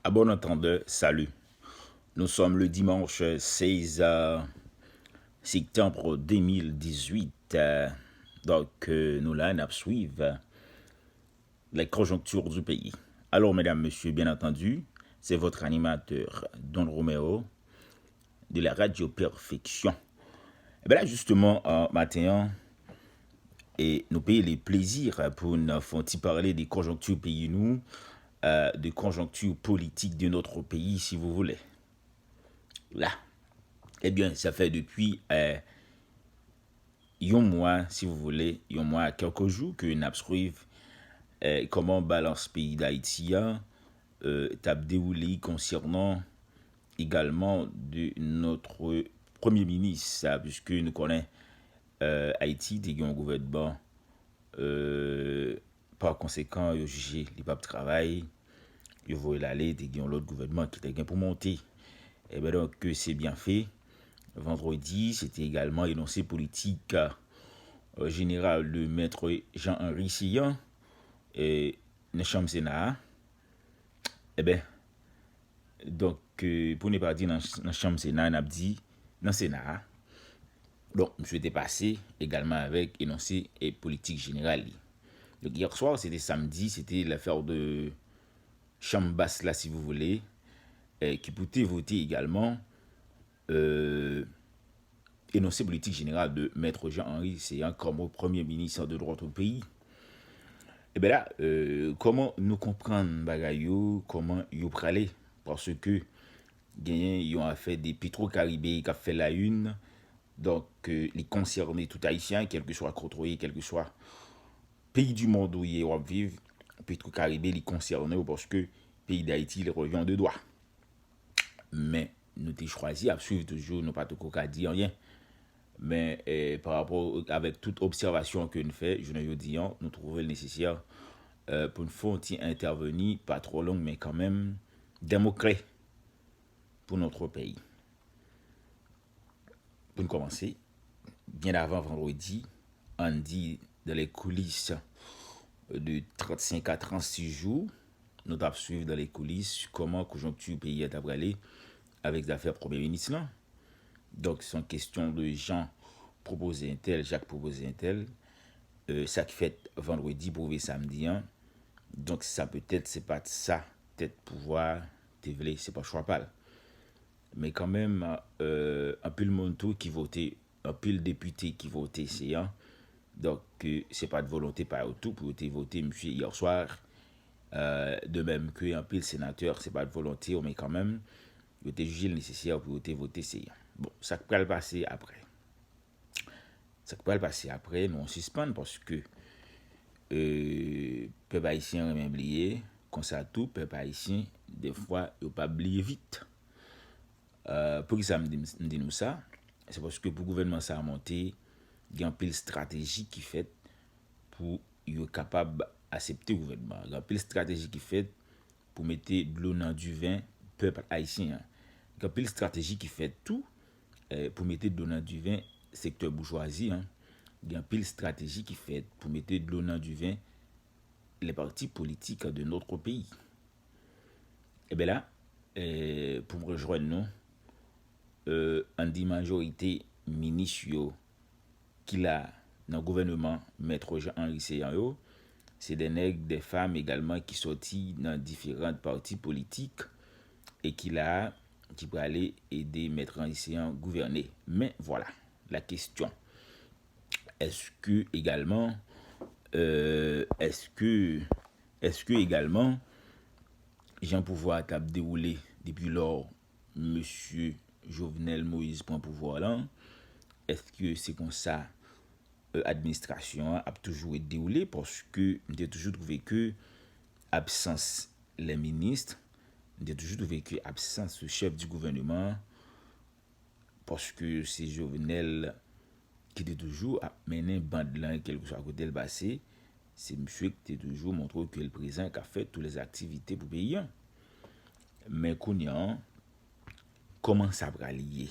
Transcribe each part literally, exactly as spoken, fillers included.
À bon entendeur, salut. Nous sommes le dimanche seize, euh, septembre deux mille dix-huit. Euh, donc, euh, nous là, nous suivons les conjonctures du pays. Alors, mesdames, messieurs, bien entendu, c'est votre animateur, Don Romero, de la Radio Perfection. E ben la, justement, euh, matin, e nou peye le plezi pou n fè yon ti pale de konjonkti peyi nou, euh, de konjonkti politik de notre pays, si vous voulez. Là. Eh bien, ça fait depuis euh, yon mwa, si vous voulez, yon mwa, quelques jours que n ap suivre euh, comment balance pays d'Haïti a euh, t ap déroulé concernant également de notre Premye Minis, puisque nou konnen euh, Ayiti te gen yon gouvènman, euh, pa konsekan, yo jije li p ap travay, yo voye l ale, te gen yon lòt gouvènman ki te gen pou monte. Eben donk, se byen fè. Vandredi, se te egalman enonse politik euh, jeneral de Mèt Jean Henry Ceant euh, nan chanm Sena a. Eben, donk, euh, pou ne pa di nan, nan chanm Sena, n ap di nan Sena a. Donk, misye te pase egalman avèk enonse e politik jeneral li. Donk, yè swa, se te samdi, se te lafè de chanm bas la, si vous voulez, euh, ki pou te vote egalman euh, enonse politik jeneral de Mèt Jean Henry Ceant kòm premye minis de notre pays. Eben la, euh, kòman nou konprann bagay yo, kòman yo prale? Paske genyen yon afè de Petro Caribe k ap fè la une. Donk, euh, li konsène tout Ayisyen, kèlkeswa kote w ye, kèlkeswa peyi di mond ou ye, w ap viv, Petro Caribe, li konsène w paske peyi Dayiti, li revyen de dwa. Men, nou te chwazi ap suiv toujou, nou pa t ko ka di anyen. Men, eh, pa rapò avèk tout obsèvasyon ke n fè, jounen jodi an, nou twouve l nesesè eh, pou n fè yon ti entèveni, pa twò long, men kanmenm, de mo kle pou notre pays. Pou n kòmanse, byen avan vandredi, ann di dans les coulisses de trannsenk a trannsis jou, nou t ap suiv dans les coulisses kòman konjonkti peyi a t ap prale avèk zafè premye minis lan. Donk, se yon kesyon de Jean pwopoze entèl, Jak pwopoze entèl. Euh, sa k fèt vandredi pwouve samdi an. Donk, sa petèt, se pa t sa tèt pouvwa a te vle, se pa chwa pa l. Men kanmenm, euh, anpil moun tou ki vote, anpil depite ki vote Ceant. Donk, euh, se pa t volonte pa yo tou pou yo te vote misye yè swa. Euh, de menm ke anpil senatè, se pa t volonte yo, men kanmenm, yo te jije l nesesè pou yo te vote Ceant. Bon, sa k pral pase apre? Sa k pral pase apre, nou an sispann paske euh, pèp ayisyen renmen bliye, konsa tou, pèp ayisyen, defwa, yo pa bliye vit. Euh, poukisa m di, m di nou sa? Se paske pou gouvènman sa a monte, gen anpil estrateji ki fèt pou yo kapab aksepte gouvènman an. Gen anpil estrateji ki fèt pou mete dlo nan diven pèp ayisyen an. Gen anpil estrateji ki fèt tou eh, pou mete dlo nan diven sektè boujwazi an. Gen anpil estrateji ki fèt pou mete dlo nan diven les partis politiques de notre pays. Eben la, eh, pou m rejwenn nou, eh, ann di majorite minis yo ki la nan gouvènman Mèt Jean Henry Ceant yo, se de nèg, de fanm egalman ki sòti nan diferan pati politik e ki la, ki prale ede Mèt Henry Ceant gouvène. Men vwala, la kesyon. Èske egalman, euh, èske, èske egalman, jan pouvwa a t ap dewoule depi lò mesye Jovenel Moïse pran pouvwa lan, èske se konsa euh, administrasyon an ap toujou ret dewoule, paske m te toujou twouve ke absans les ministres, m te toujou twouve ke absans chèf di gouvènman an, paske se Jovenel ki te toujou ap mennen band lan, kèlkeswa kote l pase, se misye ki te toujou montre ke l prezan, k ap fè tout les activités pou peyi an. Men kounye a, kòman sa pral ye?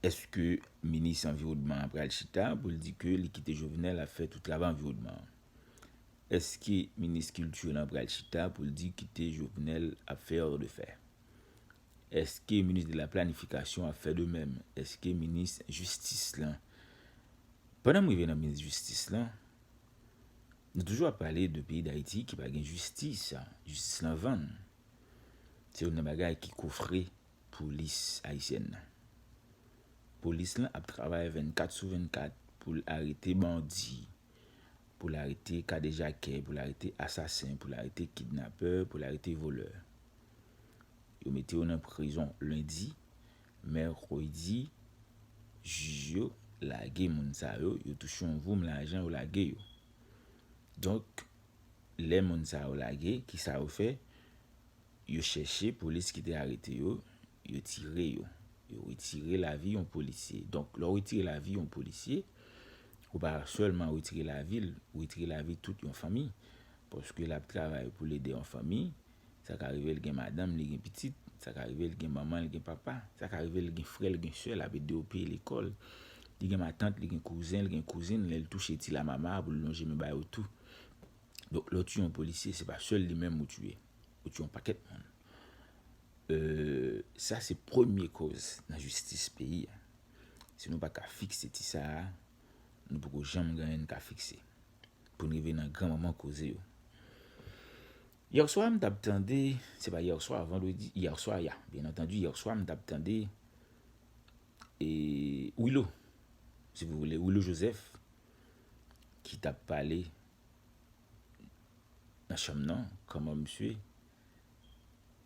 Èske minis anviwònman an pral chita pou l di ke li kite Jovenel ap fè tout travay anviwònman an? Èske minis kilti lan pral chita pou l di kite Jovenel ap fè de fè? Èske minis de la planifikasyon ap fè de menm? Èske minis jistis lan? Pandan m rive nan minis jistis lan, nou toujou ap pale de peyi Dayiti ki pa gen jistis, jistis lan vann. Se youn nan bagay ki kofre polis ayisyèn nan. Polis lan ap travay vennkat sou vennkat pou l arete bandi, pou l arete kadejakè, pou l arete asasen, pou l arete kidnapè, pou l arete volè. Yo mete yo nan prizon lendi, mèkredi, jij yo lage moun sa yo, yo touche yon voum lajan, yo lage yo. Donk, lè moun sa yo lage, kisa yo fè? Yo chèche polis ki te arete yo, yo tire yo. Yo retire lavi yon polisye. Donk, lè w retire lavi yon polisye, ou pa sèlman retire lavi l, ou retire lavi tout yon fanmi. Paske l ap travay pou l ede yon fanmi, sa ka rive l gen madanm, li gen pitit, sa ka rive l gen manman, l gen papa, sa ka rive l gen frè, l gen sè, l ap ede yo peye lekòl. Li gen matant, li gen kouzen, li gen kouzin, lè l touche ti lamama pou l lonje men ba yo tou. Donk, lè w tiye yon polisye, se pa sèl li menm ou tiye. Ou tiye yon pakèt moun. Euh, sa se premye koz nan jistis peyi a. Si nou pa ka fikse ti sa a, nou poko janm gen anyen n ka fikse. Pou n rive nan gran manman koze yo. Yèswa, m t ap tande, se pa yèswa, vandredi, yèswa, ya. Byen antandi, yèswa, m t ap tande, e, Willo, si vous voulez, Willo Joseph, ki t ap pale nan chanm nan, kòman misye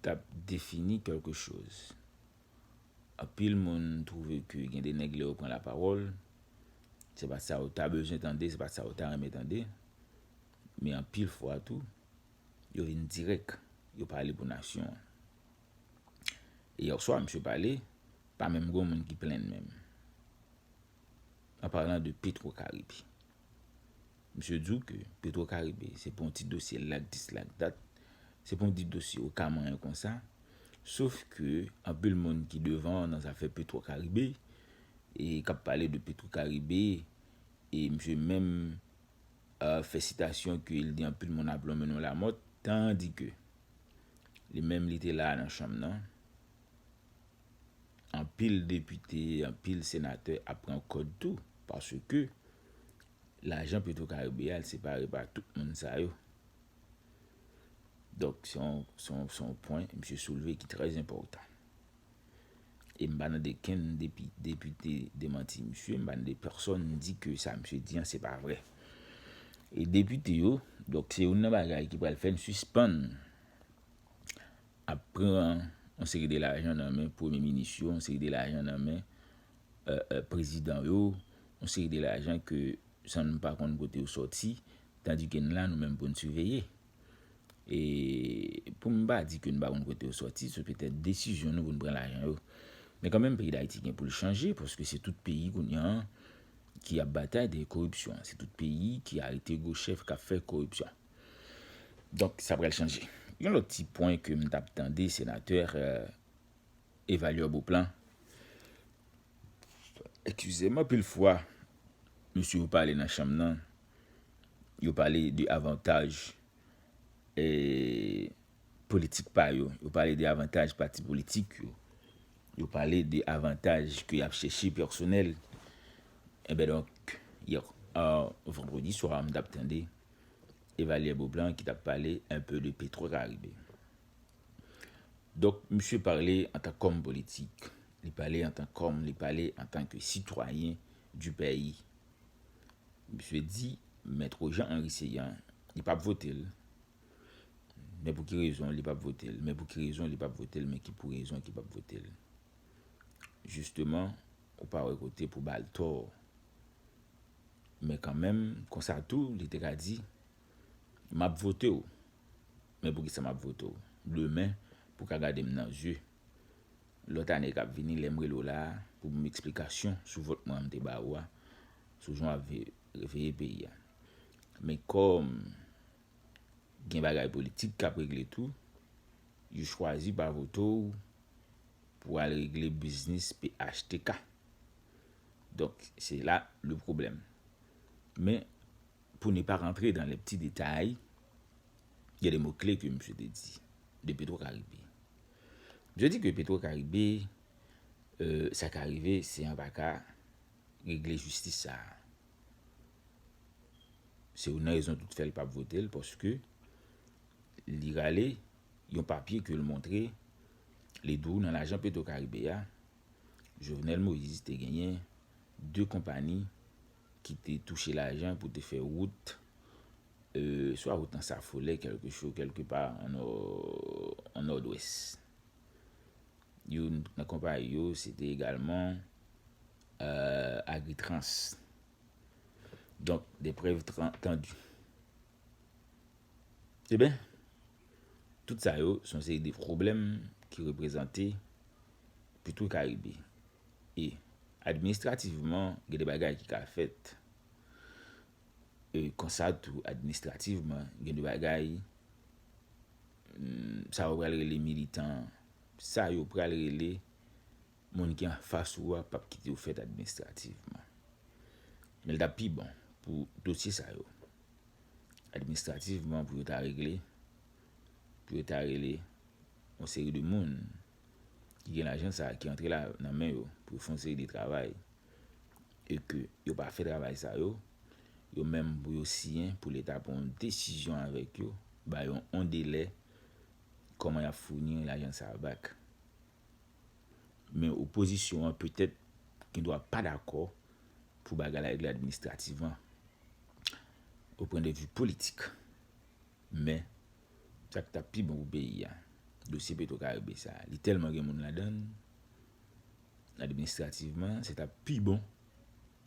t ap defini kèlke choz. Anpil moun twouve ke gen de nèg lè yo pran lapawòl, se pa sa yo ta bezwen tande, se pa sa yo ta renmen tande, men anpil fwa tou, yo vin dirèk, yo pale pou nasyon an. E yèswa, misye pale, pa menm gen moun ki plenn menm. An palan de Petro Caribe. Misye di w ke Petro Caribe, se pa yon ti dosye lak dis lak dat, se pa yon ti dosye oka manyen konsa, sof ke anpil moun ki devan nan zafè Petro Caribe, e k ap pale de Petro Caribe, e misye menm, euh, fè sitasyon ke l di anpil moun ap lonmen nou lamòt, tandi ke li menm li te la nan chanm nan, anpil depite, anpil senatè ap pran kòd tou, paske lajan Petro Caribe a, l separe pa tout moun sa yo. Donk, se yon, se yon, se yon pwen misye soulve ki trè enpòtan. E m pa tande kenn depi, depite demanti misye, m pa tande pèsonn di ke sa misye di an, se pa vrè. E depite yo, donk, se youn nan bagay ki pral fè n sispann ap pran yon seri de lajan nan men premye minis yo, yon seri de lajan nan men, euh, euh, prezidan yo, yon seri de lajan ke san nou pa konn kote yo sòti, tandi ke n la, nou menm pou n siveye. E pou m pa di ke n pa konn kote yo sòti, se petèt desizyon nou pou n pran lajan yo. Men kanmenm, peyi Dayiti gen pou l chanje, paske se tout peyi kounye a ki ap batay dèyè koripsyon. Se tout peyi ki arete gwo chèf k ap fè koripsyon. Donk, sa pral chanje. Yon lòt ti pwen ke m t ap tande senatè, euh, Evalyè Beauplan. Eskize m, anpil fwa, mesye yo pale nan chanm nan, yo pale de avantaj, e, politik pa yo, yo pale de avantaj pati politik yo, yo pale de avantaj ke y ap chèche pèsonèl. Enben donk, yè, euh, vandredi swa, m t ap tande Evalyè Beauplan ki t ap pale un peu de Petro Caribe. Donk, misye pale antan kòm politik, li pale antan kòm, li pale antan ke sitwayen du peyi. Misye di, Mèt Jean Henry Céant, li p ap vote l. Men pou ki rezon li p ap vote l? Men pou ki rezon li p ap vote l? Men ki pou rezon ki p ap vote l? Jisteman, ou pa wè kote pou ba l tò. Men kanmenm, konsa tou, li te ka di, m ap vote w. Men poukisa m ap vote w? Demen, pou w ka gade m nan zye. Lòt ane k ap vini, lè m rele w la a, pou m eksplikasyon sou vòt mwen an m te ba ou a, sou jan w ap ve-, veye peyi a. Men kòm gen bagay politik k ap regle tou, yo chwazi pa vote w pou al regle biznis P H T K. Donk, se la le pwoblèm. Men, pour ne pas rentrer dans les petits détails, il y a des mots clés que monsieur te di de Petro Caribe. Monsieur di ke Petro Caribe, euh, sa ka rive, se an pa ka regle jistis sa. Se youn nan rezon tout fè l p ap vote l, paske li rale yon papye ke l montre, li di w nan lajan Petro Caribe a, Jovenel Moïse te genyen de konpani ki te touche lajan pou te fè wout, euh, swa wout nan Safolè, kèlke cho, kèlke pa an nò, an nòdwès. Youn nan konpayi yo, se te egalman, euh, Agritrans. Donk, de prèv tran- tandi. Eben, tout sa yo, se yon seri de pwoblèm ki reprezante Petro Caribe. E administrativman, gen de bagay ki ka fèt. E konsa tou, administrativman, gen de bagay, mm, sa yo pral rele militan, sa yo pral rele moun ki anfas ou a p ap kite yo fèt administrativman. Men l t ap pi bon pou dosye sa yo, administrativman, pou yo ta regle, pou yo ta rele yon seri de moun ki gen lajan sa a ki antre la nan men yo pou yo fè yon seri de travay, e ke yo pa fè travay sa yo, yo menm pou yo siyen, pou Leta pran yon desizyon avèk yo, ba yo yon delè, kòman y ap founi lajan sa a back. Men opozisyon an petèt gen dwa pa dakò pou bagay la regle administrativman, o pwen de vi politik. Men, sa k t ap pi bon pou peyi a, dosye Petro Caribe sa a, li tèlman gen moun ladan l, administrativman, se t ap pi bon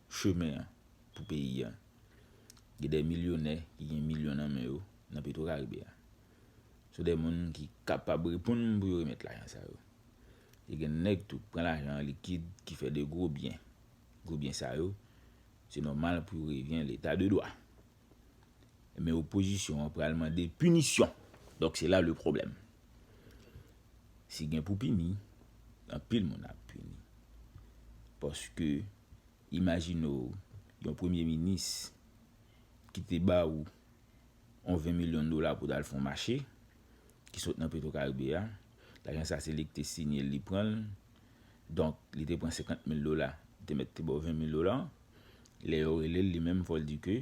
chemen an pou peyi a. Gen de milyonè ki gen milyon nan men yo nan Petro Caribe a. Se de moun ki kapab reponn pou yo remèt lajan sa yo. E gen nèg tou k pran lajan an likid ki fè de gwo byen. Gwo byen sa yo, se nòmal pou yo revyen leta de dwa. Men opozisyon an pral mande pinisyon. Donk, se la le pwoblèm. Si gen pou pini, anpil moun ap pini. Paske, imajine w, yon premye minis ki te ba ou yon ven milyon dola pou t al fè yon mache, ki sot nan Petro Caribe a. Lajan sa, se li ki te siyen l, li pran l. Donk, li te pran senkant mil dola, li te mèt te ba w ven mil dola. Lè yo rele l, li menm, fò l di ke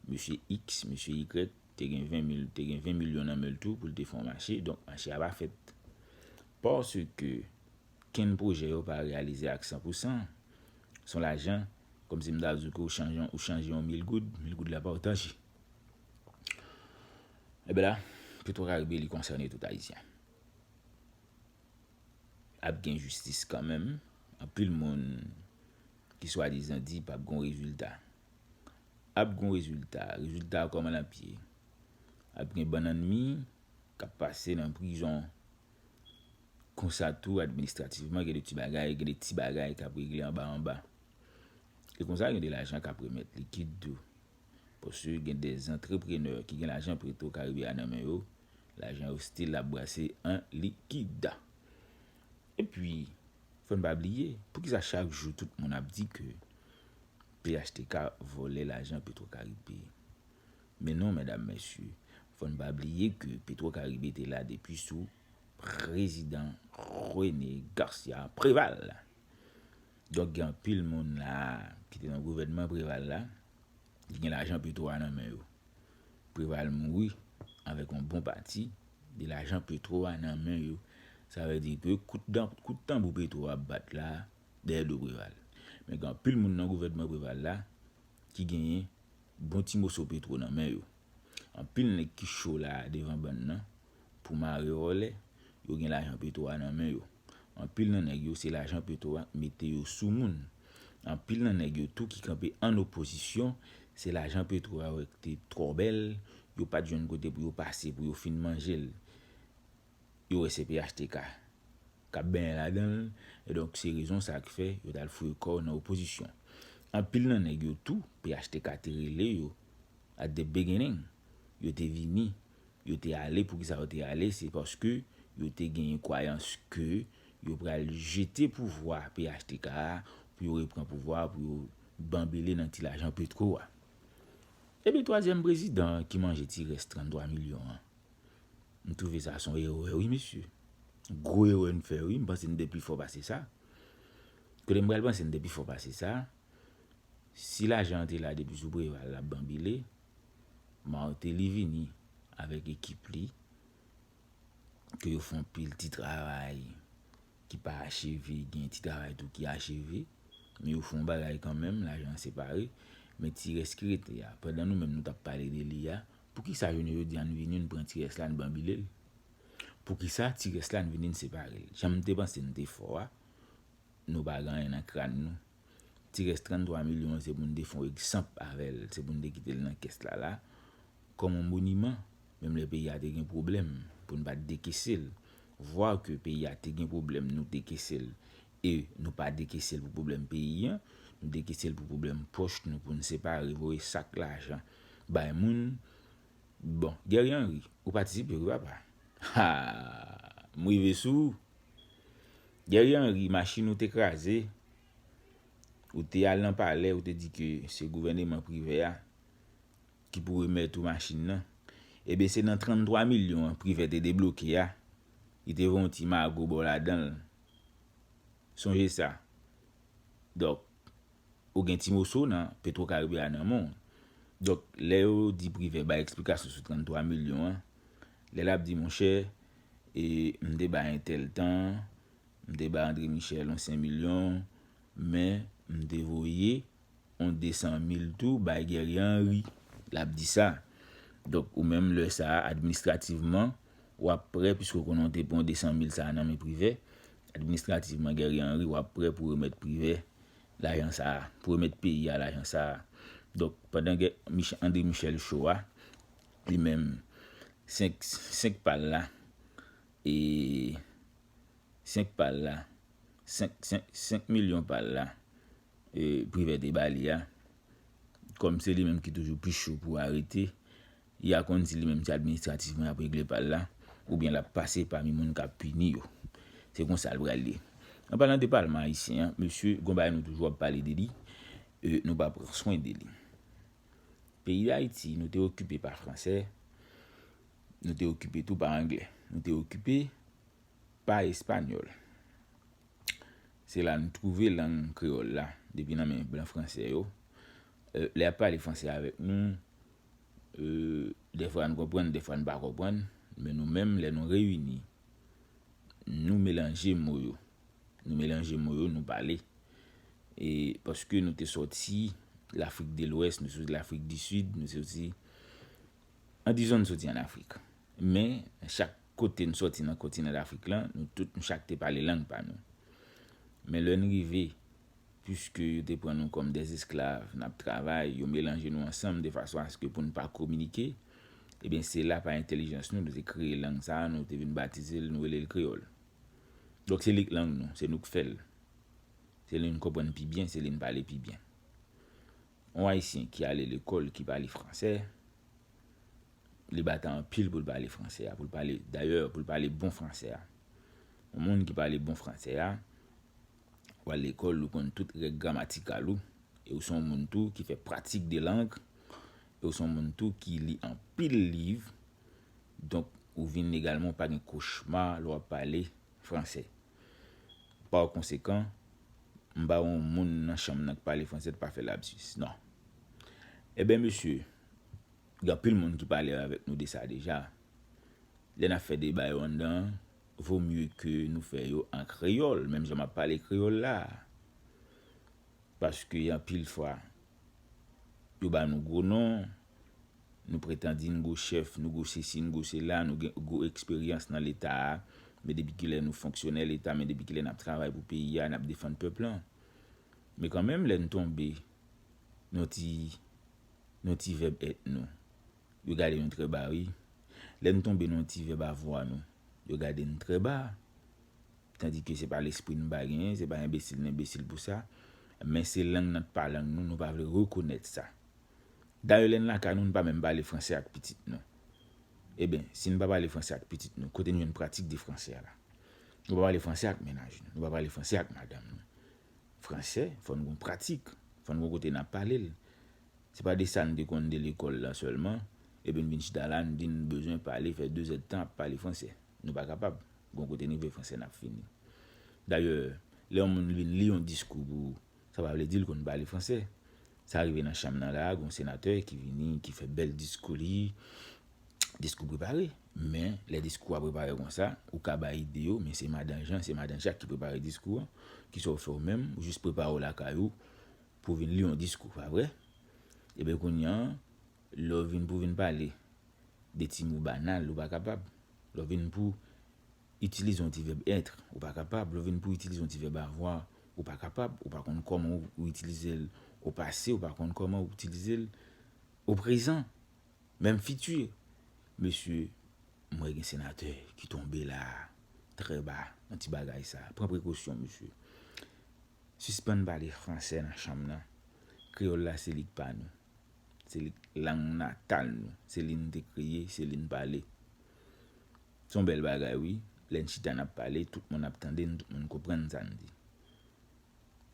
mesye X, mesye Y, te gen ven mil, te gen ven milyon nan men l tou pou l te fè yon mache. Donk, mache a pa fèt. Paske kenn pwojè yo pa reyalize ak san pou san. Se yon lajan, kòmsi m ta di w ke ou chanje, ou chanje yon mil goud, mil goud la pa w tanje. Eben la, Petro Caribe, li konsène tout Ayisyen. Ap gen jistis kanmenm. Anpil moun ki swadizan di p ap gen rezilta. Ap gen rezilta. Rezilta a kòman l ap ye? Ap gen bannann mi k ap pase nan prizon. Konsa tou, administrativman, gen de ti bagay, gen de ti bagay k ap regle anba anba. E konsa, gen de lajan k ap remèt likid tou. Paske gen de antreprenè ki gen lajan Petro Caribe a nan men yo, lajan yo still ap brase an likid. Epi, fò n pa bliye, poukisa chak jou tout moun ap di ke P H T K vòlè lajan Petro Caribe? Men non, medam, mesye, fò n pa bliye ke Petro Caribe te la depi sou prezidan René Garcia Préval. Donk, gen anpil moun la ki te nan gouvènman Préval la, ki gen lajan Petro a nan men yo. Préval mouri avèk yon bon pati de lajan Petro a nan men yo. Sa vle di ke kout dan, kout tanbou Petro ap bat la, dèyè do Préval. Men gen anpil moun nan gouvènman Préval la ki genyen bon ti moso Petro nan men yo. Anpil nèg ki cho la devan bann nan pou mare vòlè, yo gen lajan Petro a nan men yo. Anpil nan nèg yo, se lajan Petro a k mete yo sou moun. Anpil nan nèg yo tou ki kanpe an opozisyon, se lajan Petro a yo k te twò bèl, yo pa t jwenn kote pou yo pase, pou yo fin manje l. Yo wè se P H T K k ap benyen ladan l, e donk se rezon sa k fè yo t al foure kò yo nan opozisyon. Anpil nan nèg yo tou, P H T K te rele yo at the beginning, yo te vini, yo te ale, poukisa yo te ale, se paske yo te genyen kwayans ke yo pral jete pouvwa P H T K a pou yo reprann pouvwa a, pou yo banbile nan ti lajan Petro a. Ebyen, twazyèm prezidan ki manje ti rès tranntwa milyon an. M twouve sa se yon erè, wi, mesye. Gwo erè n fè, wi. M panse n te pi fò pase sa. Kote m pral panse n te pi fò pase sa, si lajan an te la depi sou Preval l ap banbile, Martelly vini avèk ekip li, ke yo fè yon pil ti travay ki pa acheve, gen ti travay tou ki acheve, men yo fè yon bagay kanmenm, lajan an separe, men ti rès ki rete a, pandan nou menm nou t ap pale de li a, poukisa jounen jodi a n vini n pran ti rès la n banbile l? Poukisa ti rès la n vini n separe l? Jan m te panse n te fò a, nou pa gen anyen nan kràn nou. Ti rès tranntwa milyon an se pou n te fè yon egzanp avè l, se pou n te kite l nan kès la la, kòm yon moniman, menm lè peyi a te gen pwoblèm, pou n pa t dekese l. Vwa ke peyi a te gen pwoblèm, nou dekese l. E nou pa dekese l pou pwoblèm peyi an, nou dekese l pou pwoblèm pòch nou, pou n separe, voye sak lajan bay moun. Bon, Guerrier Henry, ou patisipe wi papa. Ha! M rive sou ou. Guerrier Henry, machin ou te kraze, ou te al nan palè, ou te di ke se gouvèneman Privè a ki pou remèt ou machin nan. Ebyen, se nan tranntwa milyon an Privè te debloke a, li te voye yon ti mago ba w ladan l. Sonje sa. Donk, ou gen ti moso nan Petro Caribe a nan men w. Donk, lè yo di Privè bay eksplikasyon sou tranntwa milyon an, lè l ap di, monchè, e, m te bay entèl tan, m te bay André Michel yon senk milyon, men m te voye yon de san mil tou bay Guerrier Henry. L ap di sa. Donk, ou menm, lè sa a, administrativman, w ap prè, piske w konnen w te pran de san mil sa a nan men Privè. Administrativman, Guerrier Henry, w ap prè pou remèt Privè lajan sa a, pou remèt peyi a lajan sa a. Donk, pandan Guer-, Mich-, André Michel cho a, li menm, senk, senk pa l la, e senk pa l la, senk, senk, senk milyon pa l la, e, Privè te ba li a, kòm se li menm ki toujou pi cho pou arete, y a konn si li menm se administrativman y ap regle pa l la, oubyen l ap pase pami moun k ap pini yo. Se konsa l pral ye. An palan de Palman ayisyen an, mesye, gon bagay nou toujou ap pale de li, e, nou pa pran swen de li. Peyi Dayiti, nou te okipe pa fransè, nou te okipe tou pa anglè, nou te okipe pa espanyòl. Se la n twouve lang kreyòl la, depi nan men blan fransè yo. E, lè y ap pale fransè avèk nou, e, dèfwa n konprann, dèfwa n pa konprann, men nou menm, lè nou reyini, nou melanje mo yo. Nou melanje mo yo, nou pale. E paske nou te sòti Lafrik de Lwès, nou sòti Lafrik di Sid, nou sòti, an dizon n sòti ann Afrik. Men, chak kote n sòti nan kontinan Lafrik lan, nou tout, nou chak te pale lang pa nou. Men lè n rive, piske yo te pran nou kòm dè esklav, n ap travay, yo melanje nou ansanm de fason aske pou n pa kominike, ebyen, se la, pa entèlijans nou, nou te kreye lang sa a, nou te vin batize l, nou rele l kreyòl. Donk, se li k lang nou, se nou k fè l. Se li n konprann pi byen, se li n pale pi byen. Yon Ayisyen ki ale lekòl, ki pale fransè, li batay anpil pou l pale fransè a, pou l pale, dayè, pou l pale bon fransè a. Yon moun ki pale bon fransè a, w al lekòl, ou konn tout règ gramatikal ou, e ou se yon moun tou ki fè pratik de lang, e ou se yon moun tou ki li anpil liv, donk, ou vin egalman, ou pa gen kochma lè w ap pale fransè. Pa konsekan, m pa wè yon moun nan chanm nan k pale fransè t pa fè lapsis. Non. Ebyen, mesye, gen anpil moun ki pale avèk nou de sa deja. Lè n ap fè deba yo anndan an, vo mye ke nou fè yo an kreyòl, menm jan m ap pale kreyòl la a. Paske anpil fwa, yo ba nou gwo non, nou pretandi n gwo chèf, nou gwo sesi, n gwo sela, nou gen gwo eksperyans nan Leta a, men depi kilè nou fonksyonè Leta, men depi kilè n ap travay pou peyi a, n ap defann pèp lan. Men kanmenm, lè n tonbe nan ti, nan ti vèb èt nou, yo gade nou trè ba, wi. Lè n tonbe nan ti vèb avwa nou, yo gade n trè ba. Tandike se pa lespri n pa genyen, se pa enbesil n enbesil pou sa. Men se lang nan pa lang nou, nou pa vle rekonèt sa. Dayè, lè n lakay nou, n pa menm pale fransè ak pitit nou. Ebyen, si n pa pale fransè ak pitit nou, kote n jwenn pratik de fransè a la? Nou pa pale fransè ak mennaj nou, nou pa pale fransè ak madanm nou. Fransè, fò n gon pratik, fò n gon kote n ap pale l. Se pa de sa n te konn de lekòl la sèlman, epi n vin chita la, n di n bezwen pale, fè de zèdtan ap pale fransè. Nou pa kapab. Gon kote nivo fransè n ap fini. Dayè, lè yon moun vin li yon diskou pou ou, sa pa vle di l konn pale fransè. Sa rive nan chanm nan la, gon senatè ki vini, ki fè bèl diskou li, diskou prepare. Men, lè diskou a prepare konsa, ou ka bay ide yo, men se madan Jan, se madan Jak ki prepare diskou an. Kisa w fè w menm? Ou jis prepare w lakay ou pou w vin li yon diskou, pa vre? Ebyen, kounye a, lè w vin pou vin pale de ti mo banal, ou pa kapab. Lè w vin pou itilize yon ti vèb être, ou pa kapab. Lè w vin pou itilize yon ti vèb avoir, ou pa kapab. Ou pa konn kòman ou, ou itilize l o pase, ou pa konn kòman ou itilize l o prezan, menm fiti. Mesye, m wè gen senatè ki tonbe la, trè ba, nan ti bagay sa. Pran prekosyon, mesye. Sispann pale fransè nan chanm nan. Kreyòl la se li k pa nou. Se li k lang natal nou. Se li n te kreye, se li n pale. Se yon bèl bagay, wi. Lè n chita n ap pale, tout moun ap tande n, tout moun konprann sa n di.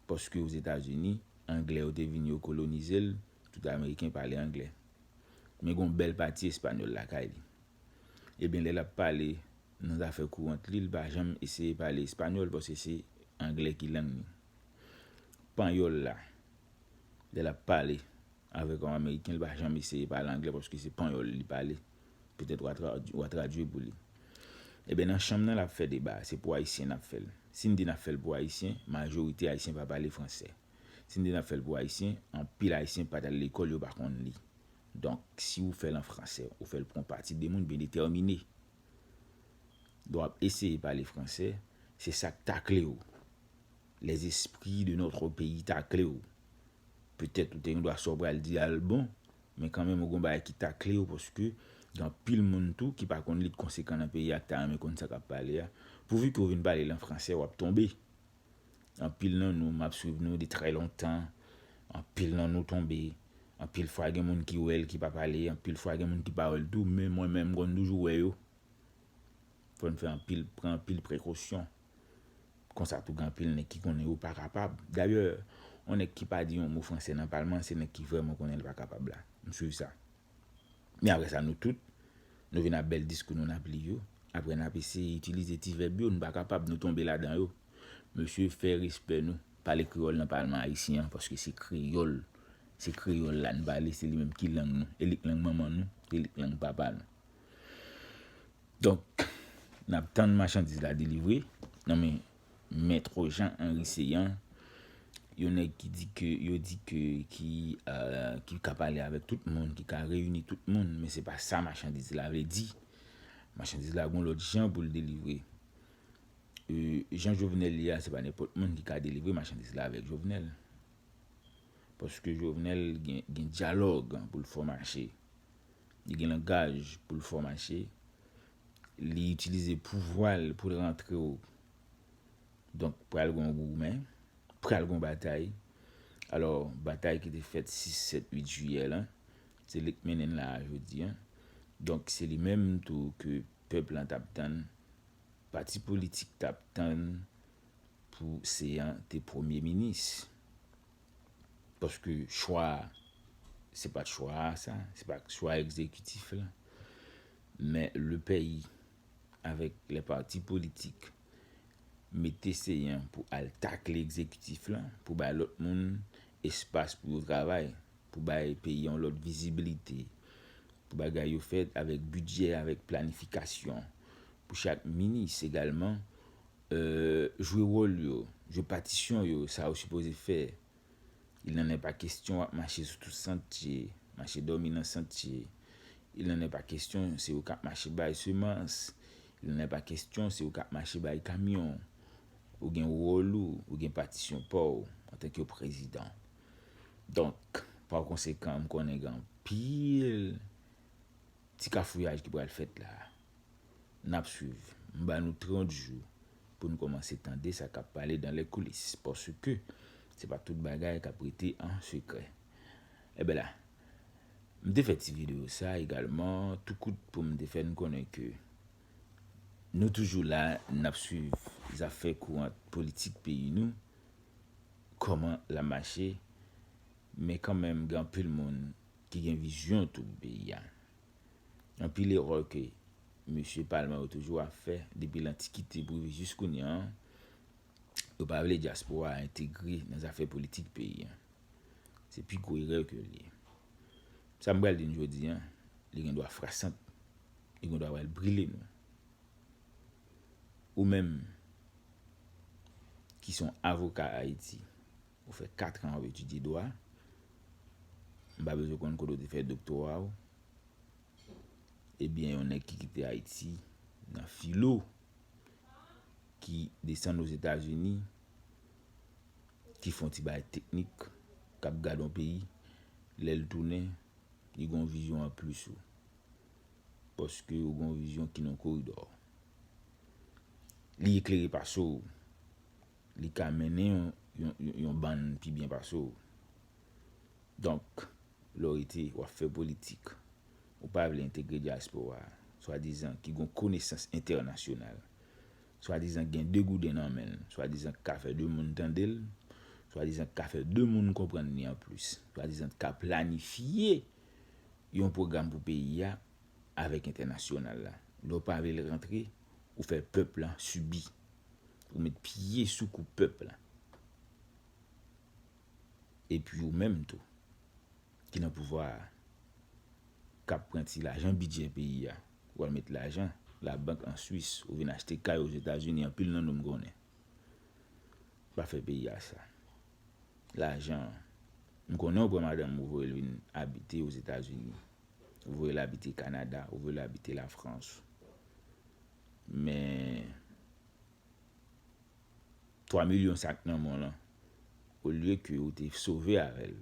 Paske Ozetazini, anglè yo te vin yo kolonize l, tout Ameriken pale anglè. Men gon bèl pati espanyòl lakay li. Ebyen, lè l ap pale nan zafè kourant li, li pa janm eseye pale espanyòl paske se anglè ki lang li. Panyòl la, lè l ap pale avèk yon Ameriken, li pa janm eseye pale anglè paske se panyòl li pale. Petèt w a tra-, w a tradui pou li. Ebyen, nan chanm nan, l ap fè deba. Se pou Ayisyen n ap fè l. Si n di n ap fè l pou Ayisyen, majorite Ayisyen pa pale fransè. Si n di n ap fè l pou Ayisyen, anpil Ayisyen pa t al lekòl, yo pa konn li. Donk, si ou fè l an fransè, ou fè l pou yon pati de moun byen detèmine. Lè w ap eseye pale fransè, se sa k takle w. Les esprits de notre pays takle w. Petèt ou te gen dwa sa w pral di a l bon, men kanmenm ou gon bagay ki takle w paske gen anpil moun tou ki pa konn li t konsekan nan peyi a k ta renmen konn sa k ap pale a. Pouvi ke w vin pale l an fransè, w ap tonbe. Anpil nan nou, m ap swiv nou de trè lontan. Anpil nan nou tonbe. Anpil fwa gen moun ki wè l ki pa pale, anpil fwa gen moun ki pa wè l tou, men mwen menm m konn toujou wè yo. Fò n fè anpil, pran anpil prekosyon. Konsa tou gen anpil nèg ki konnen yo pa kapab. Dayè, yon nèg ki pa di yon mo fransè nan palman, se nèg ki vrèman konnen l pa kapab la. M swiv sa. Men apre sa, nou tout, nou vin ap bèl diskou nou, n ap li yo. Apre, n ap eseye itilize ti vèb yo, nou pa kapab, nou tonbe ladan yo. Mesye, fè respè nou. Pale kreyòl nan palman ayisyen an, paske se kreyòl. Se kreyòl la n pale, se li menm ki lang nou. E li k lang manman nou, e li k lang papa nou. Donk, n ap tann machandiz la delivre nan men Mèt Jean Henry Ceant, yon nèg ki di ke, yo di ke, ki, euh, ki ka pale avèk tout moun, ki ka reyini tout moun, men se pa sa machandiz la vle di. Machandiz la gon lòt jan pou l delivre. Euh, jan Jovenel ye a, se pa nenpòt moun ki ka delivre machandiz la avèk Jovenel. Paske Jovenel gen, gen dyalòg pou l fè w mache. Li gen langaj pou l fè w mache. Li itilize pouvwa l pou l rantre w. Donk, pral gen yon goumen, pral gen yon batay. Alò, batay ki te fèt sis, sèt, uit jiyè la, se li k mennen n la a jodi a. Donk, se li menm tou ke pèp lan t ap tann, pati politik t ap tann pou Ceant te premye minis. Paske chwa a, se pa t chwa a sa, se pa t chwa egzekitif la. Men le peyi, avèk lè pati politik, mete Ceant pou al takle egzekitif la, pou bay lòt moun espas pou yo travay, pou bay peyi a yon lòt vizibilite, pou bagay yo fèt avèk bidjè, avèk planifikasyon, pou chak minis egalman, euh, jwe wòl yo, jwe patisyon yo, sa yo sipoze fè. Il n'en est pas question w ap mache sou tout santye, mache dòmi nan santye. Il n'en est pas question se ou k ap mache bay semans. Il n'en est pas question se ou k ap mache bay kamyon. Ou gen wòl ou, ou gen patisyon pa w antanke prezidan. Donk, pa konsekan, m konnen gen anpil ti kafouyaj ki pral fèt la a. N ap swiv. M ba nou trant jou pou n kòmanse tande sa k ap pale dans les coulisses, paske se pa tout bagay k ap rete an sekrè. Enben la, m te fè ti videyo sa egalman, tou kout pou m te fè n konnen ke nou toujou la, n ap swiv zafè kourant politik peyi nou, kòman l ap mache, Men kanmenm, gen anpil moun ki gen vizyon tou pou peyi a. Anpil erè ke mesye palman yo toujou ap fè depi lantikite pou rive jis kounye a, yo pa vle dyaspora a entegre nan zafè politik peyi a. Se pi gwo erè ke l ye. Sa m pral di n jodi a, li gen dwa frasant, li gen dwa pral brile nou. Ou menm ki se yon avoka Ayiti, ou fè kat an w ap etidye dwa, m pa bezwen konn kote w te fè doktora w, ebyen, yon nèg ki kite Ayiti nan filo, ki desann Ozetazini, ki fè yon ti bagay teknik, k ap gade yon peyi, lè l tounen, li gen yon vizyon anplis ou. Paske ou gen yon vizyon ki nan koridò. Li eklere pase w. Li ka mennen yon, yon, yon, yon bann pi byen pase w. Donk, lè w rete, w ap fè politik, ou pa vle entegre dyaspora a, swadizan ki gen konesans entènasyonal, swadizan gen de gouden nan men l, swadizan k ka fè de moun tande l, swadizan k ka fè de moun konprann li anplis, swadizan k ka planifye yon pwogram pou peyi a avèk entènasyonal la. Lè w pa vle l rantre, ou fè pèp la sibi. Ou met pye sou kou pèp la. Epi ou menm tou, ki nan pouvwa a, k ap pran ti lajan bidjè peyi a, ou al met lajan labank an Swis, ou vin achte kay Ozetazini, anpil nan nou m konnen. Pa fè peyi a sa. Lajan an. M konnen ou pran madanm ou voye l vin abite Ozetazini. Ou voye l abite Kanada, ou voye l abite Lafrans. Men twa milyon sa k nan men w lan, olye ke ou te sove avè l,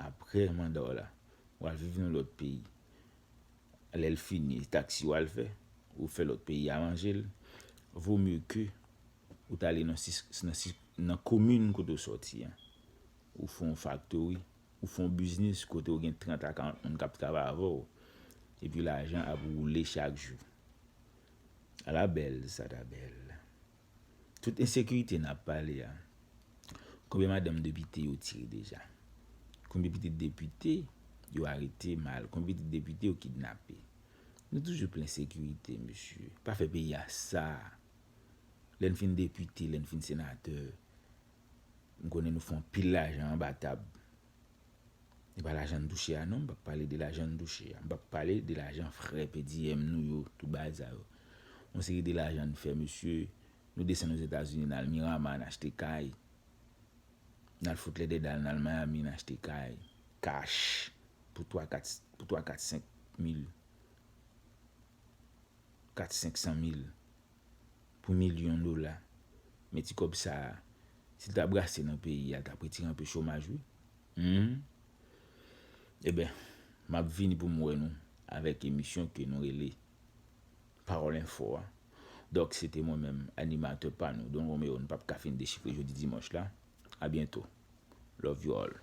apre manda w la, w al viv nan lòt peyi. Lè l fini, e taksi w al fè, ou fè lòt peyi a manje l, vo mye ke ou t ale nan sis, nan sis, nan komin kote w sòti an. Ou fè yon faktori, ou fè yon biznis kote w gen trant a karant moun k ap travay avè w. Epi lajan ap woule chak jou. Ala bèl sa ta bèl. Tout ensekirite n ap pale a, konbyen madanm depite yo tire deja? Konbyen pitit depite yo arete mal? Konbyen pitit depite yo kidnape? Nou toujou plen sekirite, mesye. Pa fè peyi a sa. Lè n fin depite, lè n fin senatè, m konnen nou fè anpil lajan anba tab. E pa lajan n touche a non, m p ap pale de lajan n touche a. M p ap pale de lajan frè P D M nou yo, tout bagay sa yo. Yon seri de lajan n fè, mesye, nou desann Ozetazini, n al Miramar, n achte kay. N al fout lè dèdal, n al Miami, n achte kay. Kach. Pou twa, kat, pou twa, kat, senk mil. Kat, senk san mil. Pou milyon dola. Men ti kòb sa a, si l ta brase nan peyi a, l t ap retire anpe chomaj, wi. Humm. Eben, m ap vini pou m wè nou avèk emisyon ke nou rele Pawòl Enfo a. Donk, se te mwen menm, animatè pa nou, Don Romeo. Nou p ap ka fin dechifre jodi dimanch la. A byento. Love you all.